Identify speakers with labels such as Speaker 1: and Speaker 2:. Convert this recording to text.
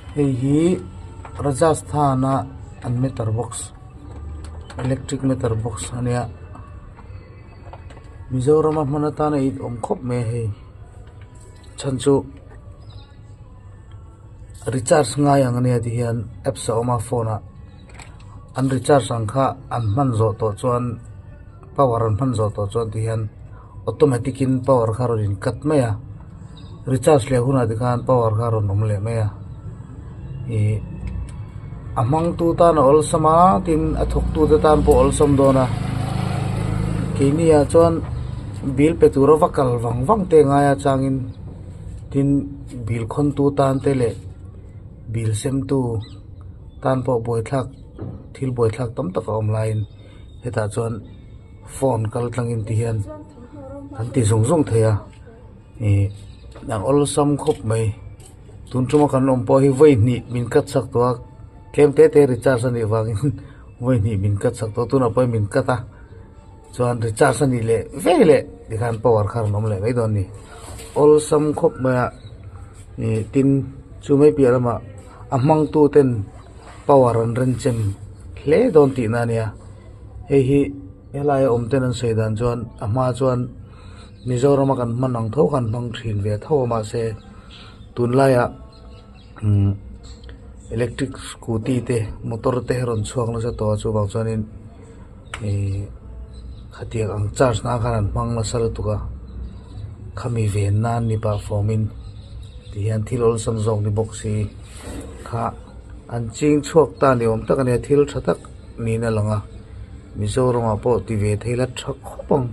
Speaker 1: Hei hi Rajasthan a an meter box electric meter box a nia Mizoram a hman atana it awm khawp mai a hei chhan chu recharge ngai ang ania ti hian apps a awm a phone ah an recharge ang kha an hman zawh tawh chuan power an hman zawh tawh chuan ti hian automatic in power kha a rawn in cut mai a recharge leh hunah te khan power kha a rawn awm leh mai a ih a hmang tu tan a awlsam a tin a thawk tu te tan pawh a awlsam dawn a keini ah chuan bill pe tura va kal vang vang te ngai a changin tin bill khawn tu tan te leh bill sem tu tan pawh buaithlak thil buaithlak tam tak a awm laiin hetah chuan phone kal tlangin ti hian an ti zung zung thei a ih a awlsam khawp mai tun tuma kan awm pawh hi vawi hnih min cut chak tawh a tlem te te recharge a nih vangin vawi hnih min cut chak tawh a tunah pawh min cut a chuan recharge a nih leh vek leh tikhan power kha a rawn awm leh mai dawn a ni awlsam khawp mai a ih tin chu mai piah lamah a hmang tu ten power an renchem hle dawn tihna a nia hei hi helai a awm ten an sawi dan chuan a hma chuan Mizoram a kan hman ang tho khan hmang thin ve tho a mahse tunlaiah umm electric scooty te motor te rawn chhuak nasa tawh a chuvang chuanin ihh khatiang ang charge nan khan an hmang nasa lutuk a khami ven nan ni pah fawmin tihian thil awlsam zawk ni bawk si kha an ching chhuak ta ni awm tak a nia thil tha tak niin a lang a Mizoramah pawh ti ve thei la tha khawp ang.